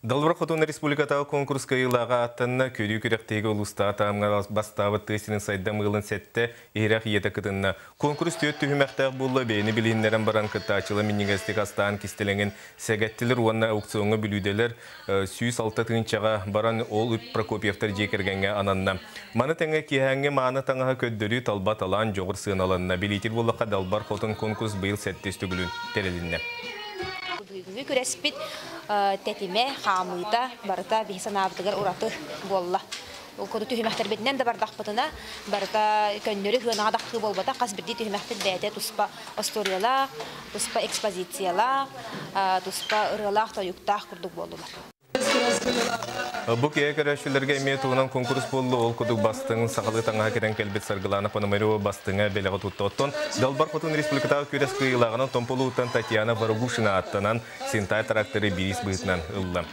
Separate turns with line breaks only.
Далбар Хотун республикатааҕы конкурс кыайыылааҕа ааттанна. Көрүү күрэхтэһиигэ улуустааҕы таһымҥа бастаабыт тыа сирин сайдам ыалын сэттэ иһирэх ийэтэ кытынна. Конкурс түөрт түһүмэхтээх буолла. Бэйэни билиһиннэрэн баран кыттааччылар минньигэстик астаан кистэлэҥин сэгэттилэр уонна аукциоҥҥа бүлүүдэлэр 106 тыһыынчаҕа баран ол үп Прокопьевтар дьиэ кэргэҥҥэ ананна. Маны тэҥэ киэһээҥҥи мааны таҥаһы көрдөрүү талба талаан дьоҕур сыаналанна. Билиитир буоллахха, Далбар Хотун конкурс быйыл сэттис төгүлүн тэрилиннэ.
Бүгүҥҥү күрэспит тэтимэ, хаамыыта барыта биһи санаабытыгар ураты буолла. Ол курдук түһүмэхтэрбитинэн да бардахпытына, барыта көннөрү сыанаҕа тахсыы буолбатах, хас биирдии түһүмэхпит бэйэтэ туспа остуоруйалаах, туспа экспозициялаах, туспа ырыалаах-тойуктаах курдук буоллулар.
Бу киһи көрөөччүлэргэ эмиэ туһунан конкурс буолла. Ол курдук бастыҥ сахалыы таҥаһа кэтэн кэлбит Саргылана Пономарева бастыҥа бэлэҕи тутта. Оттон Далбар Хотун республикатааҕы күрэс кыайыылааҕынан Томполууттан Татьяна Ворогушина аттанан Синтай тракторы бириис быһыытынан ылла.